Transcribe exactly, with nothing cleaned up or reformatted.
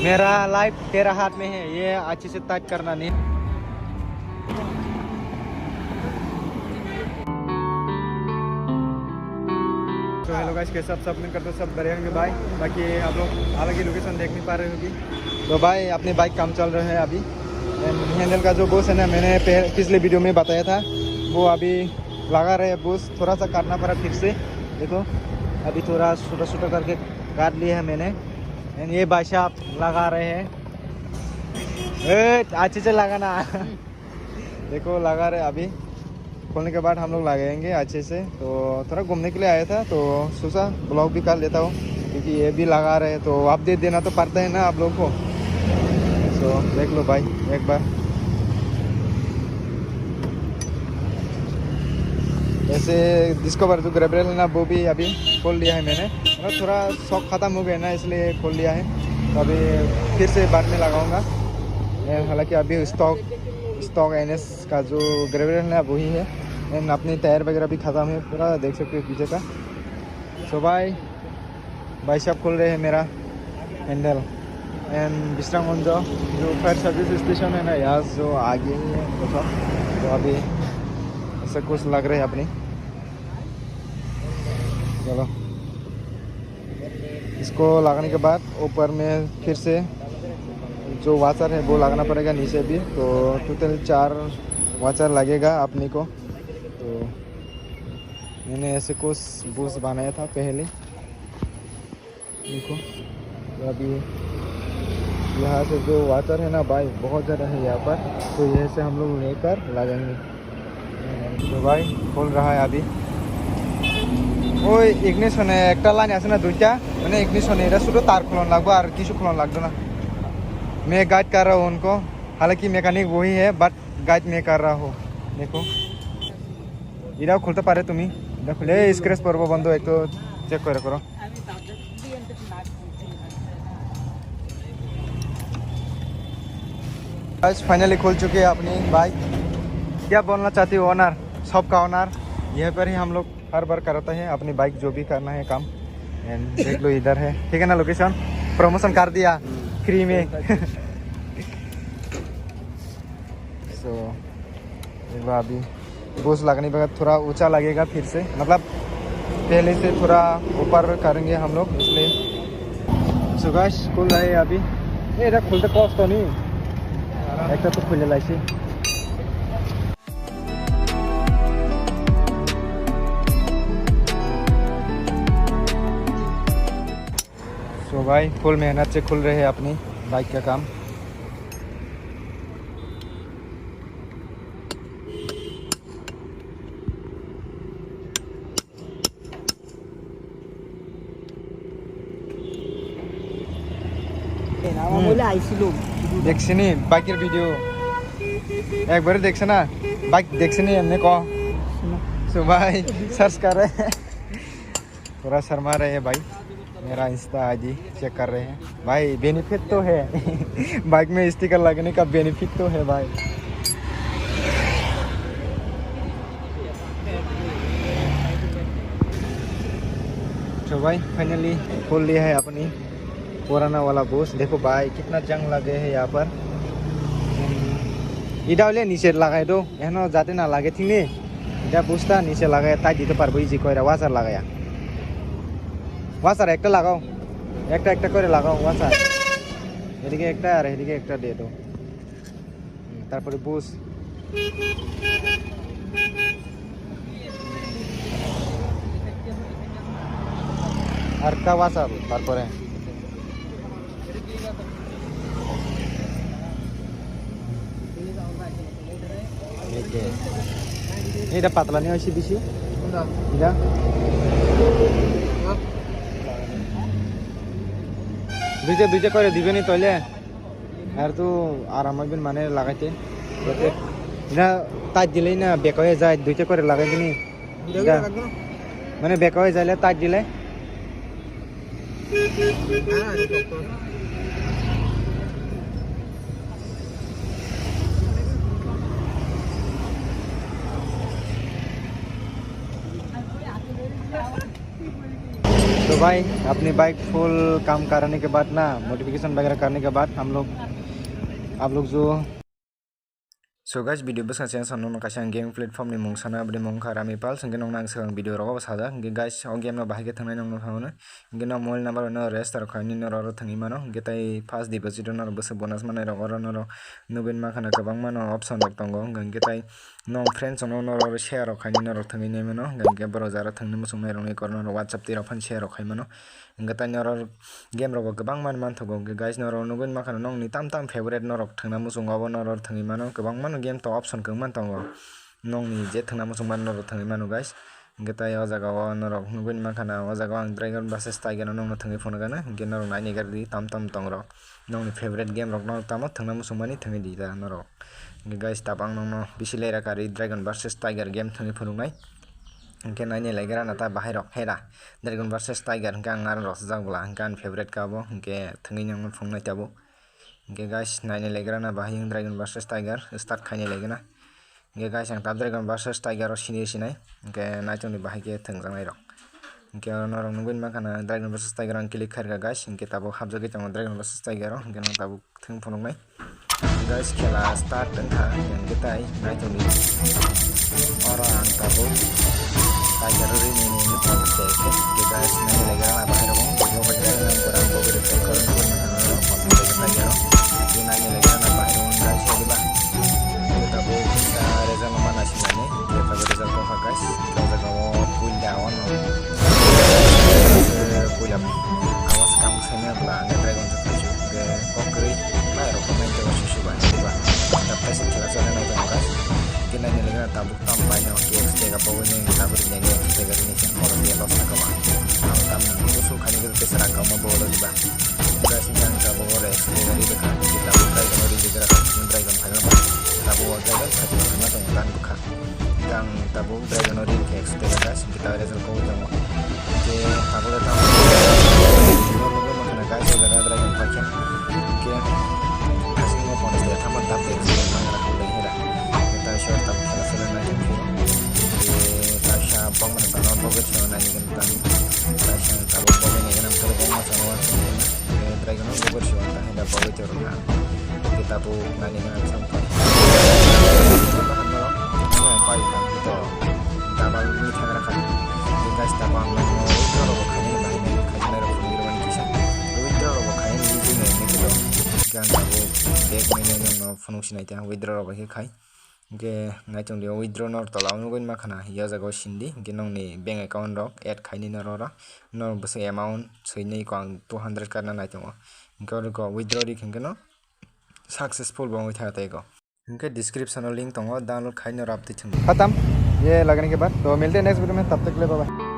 मेरा लाइफ तेरा हाथ में है, ये अच्छे से टाइट करना नहीं। तो हेलो गाइस, कैसे आप सब? उम्मीद करता हूँ सब बढ़िया होंगे भाई। बाकी आप लोग हालांकि लोकेशन देख नहीं पा रहे होगी। तो भाई, अपनी बाइक काम चल रहे हैं अभी। एंड हैंडल का जो बूस्ट है ना, मैंने पह-, पिछले वीडियो में बताया था, वो अभी लगा रहे हैं बूस्ट। थोड़ा सा काटना पड़ा फिर से। देखो, अभी थोड़ा छोटा छोटा करके काट लिया है मैंने। एंड ये भाई साहब लगा रहे हैं। ए, अच्छे से लगाना। देखो, लगा रहे अभी। खोलने के बाद हम लोग लगाएंगे अच्छे से। तो थोड़ा घूमने के लिए आया था, तो सोचा ब्लॉग भी कर लेता हूँ, क्योंकि ये भी लगा रहे, तो अपडेट देना तो पड़ता है ना आप लोग को। तो देख लो भाई एक बार। वैसे डिस्कवर जो ग्रेबरेल है ना, वो भी अभी खोल लिया है मैंने। मतलब थोड़ा शौक खत्म हो गया ना, इसलिए खोल लिया है। तो अभी फिर से बाद में लगाऊंगा। ये हालांकि अभी स्टॉक, स्टॉक एनएस का जो ग्रेबरेल है ना, वही है। एंड अपनी टायर वगैरह भी खत्म है पूरा, देख सकते हो पीछे का। सो भाई, भाई साहब खोल रहे हैं मेरा हैंडल। एंड विश्रामगंज जो फायर सर्विस स्टेशन है ना, यहाँ जो आगे ही है थोड़ा। तो अभी ऐसा कुछ लग रहा है अपनी। चलो, इसको लगाने के बाद ऊपर में फिर से जो वॉशर है वो लगाना पड़ेगा नीचे भी। तो टोटल चार वॉशर लगेगा अपने को। तो मैंने ऐसे कुछ बूस्ट बनाया था पहले। देखो, तो अभी यहाँ से जो वॉशर है ना भाई, बहुत ज़्यादा है यहाँ पर। तो यहाँ से हम लोग लेकर लगाएंगे। तो भाई, खोल रहा है अभी। ওই ইগনিশনে একটা লাইন আছে না, দুইটা, মানে ইগনিশনে এটা শুধু তার খুলন লাগবো, আর কিছু খুলন লাগতো না। मैं गाइड कर रहा हूँ उनको, हालांकि मैकेनिक वही है, बट गाइड मैं कर रहा हूँ। देखो, এটাও খুলতে পারে তুমি। এটা খুলে, এই স্ক্র্যাচ পড়বো বন্ধু, একটু চেক করে করো। गाइस, फाइनली खुल चुकी है अपनी बाइक। क्या बोलना चाहती हो ओनर, शॉप का ओनर? यहाँ पर ही हम लोग हर बार कराते हैं अपनी बाइक, जो भी करना है काम। एंड देख लो, इधर है, ठीक है ना लोकेशन, प्रमोशन कर दिया फ्री में। सो एक बार अभी बूस्ट लगाने के बाद थोड़ा ऊंचा लगेगा फिर से, मतलब पहले से थोड़ा ऊपर करेंगे हम लोग, इसलिए। सो गाइस, खुल रहा है अभी। ये, এটা খুলতে কষ্ট নি, একটা তো খুলে লাইছি। सो भाई, फुल मेहनत से खुल रहे हैं अपनी बाइक का काम। দেখছিনি বাইকের ভিডিও? একবারে দেখছে না? বাইক দেখছিনি এমনি ক? सो भाई, सर्च कर रहे हैं। थोड़ा शर्मा रहे हैं भाई। मेरा इंस्टा आईडी चेक कर रहे हैं। भाई, बेनिफिट तो है। बाइक में स्टिकर लगने का बेनिफिट तो है भाई। तो भाई, फाइनली खोल लिया है अपनी पुराना वाला बूस्ट। देखो भाई, कितना जंग लगे है यहाँ पर। এটা হলে নিচে লাগাই দো, এখনো যাতে না লাগে, ঠিক নেই? এটা বুঝতা নিচে লাগাই তাই দিতে পারবো, ইজি করে ওয়াশার লাগাইয়া। ওয়াশার একটা লাগাও, একটা একটা করে লাগাও ওয়াশার। এদিকে একটা আর এদিকে একটা দিয়ে দাও। হুম, তারপরে বুঝ। আর একটা ওয়াশার, তারপরে। এই যে। এটা পাতলা নিয়ে হয়েছে বেশি। এটা। দুইটা দুইটা করে দিবেনি তাইলে? আর তো আরাম হইবেন মানে লাগাইতে। এটা টাইট দিলেই না বেকা হয়ে যায়, দুইটা করে লাগাই দিনি। এটা। মানে বেকা হয়ে যাইলে টাইট দিলে। तो भाई, अपनी बाइक फुल काम कराने के बाद ना, मॉडिफिकेशन वगैरह करने के बाद हम लोग, आप लोग जो So guys, video bwskango cheng song nokno kaisa ang gaming platform ni mung sana, aboni mung kha Rami Pal, hwnkhe nokno ang swkang video rogo bo sajak. Hwnkhe guys, o game no bahai khe thwngnai nokno phano, hwnkhe no mobile number no register khaini norok thwngwi mano, hwnkhe tai first deposit no bwswk bonus manai rok oro norok nugwi mankha na kwbangma no option rok tongo, hwnkhe tai nong friends no norok share rok khaini norok thwngwi nai mano, hwnkhe borok jara thwngwi muchung nai rok ni korno WhatsApp twi rok phano share rok khai mano. Hwnkhe tai norok game rogo kwbangma manthogo. Hwnkhe guys, norok nugwi mankha nokni tam tam favorite norok thwngna muchungo, abo norok thwngwi mano. Kwbangma no game to option kwbangma tongo, nokni je thwngna muchungma norok thwngwi mano guys. Hwnkhe tai o jaga o norok nugwi mankha na, o jaga o ang Dragon versus Tiger no nokno thwngwi phunukgano. Hwnkhe norok nainai gari di tam tam tongrok, nokni favorite game rok norok tamo thwngna muchungmani thwngwi di da norok. Hwnkhe guys, tabuk ang nokno bisi lera kari Dragon versus Tiger game thwngwi phunuknai. Hwnkhe nainai laigra na ta bahai rok hera. Dragon versus Tiger hwnkhe ang narwk rok sujak bwla, hwnkhe ani favorite kha bo, hwnkhe thwngwi nangma phunuknai tabuk. Hwnkhe guys, nainai laigra na bahai wng Dragon versus Tiger, start khainai laigana. Hwnkhe guys, ang tab Dragon versus Tiger o sini sinai, hwnkhe naitongni bahai khe thwngjaknai rok. Hwnkhe norok nugwi mankha na Dragon versus Tiger ang click khairkha guys, hwnkhe tabuk hapjagwi tongo Dragon versus Tiger o, hwnkhe nang tabuk thwng phunuknai. Guys, khela start wngkha, hwnkhe tai naitongdi. Oro ang tabuk Tiger o rini nini photo se khe, hwnkhe guys, nainai laigra na bahai rok wng, bo bai khe ang kurang bo bai rw khe kurang kurang na photo se khe Tiger o. Hwnkhe nainai laigra na bahai rok wng guys, hwnkhe ba. Hwnkhe tabuk kisa result no mana sinani, hwnkhe tabuk result kokha guys, o jaga o puila ono. Puila awas kam saimaya bwla, hwnkhe Dragon se kaisu, hwnkhe kok kwrwi mai rok nai tei susu bai, diba? Tabuk kaisa khela chole nai tongo guys. Hwnkhe nainai laigra tabuk tam bai no K X tega pogwi nai tabuk rinai K X tega rini khe moro tei loss na kwma. Ang tam nang usul khani gede tesa rang kama bo diba? Guys, hwnkhe ang tabuk o K X tega ri bwkha, hwnkhe tabuk Dragon o ri bwkha, Dragon phaima ba. Tabuk o Dragon phaima tongo dan bwkha. Hwnkhe ang tabuk Dragon o ri khe explain kha, hwnkhe ta result kok tongo. Hwnkhe tabuk le tamo nugwi mankha na guys, o jaga Dragon paikha. Hwnkhe aswk no pono se tamo tabuk explain mangra hwnwi hera. Hwnkhe ta short tabuk khela sole nai tongphio. Hwnkhe ta sa bokmani bana bokhe swngo nai hwnkhe tamo. Ta sa tabuk bokhe nai hwnkhe tamo bokma swngo. Dragon o gobor siwa ta henda bagwi choro na. Kita bu nani na sampai. Kita hanno. Ini yang paling kan kita. Kita baru ini tangan kan. Kita kita paham no. Itu lo kain ini bahaya. Kain ini lo pun di rumah kita. Itu lo kain di sini ini kita. Kita bu. Dek ini yang no phone sini aja. Withdraw lo pakai kai. Hwnkhe naichong di o withdraw nor tola o nugwi mankha na, o jaga o sindi, hwnkhe nokni bank account rok add khainai noro oro, nor bwswk amount swinai ko ang two hundred karna naitongo, hwnkhe oro ko withdraw ri hwnkhe no successful bo wngwi tha tei ko. Hwnkhe description o link tongo, download khainai rap twi thwng. खत्म, ये लगाने के बाद। तो मिलते हैं next video में, तब तक के लिए बाय बाय।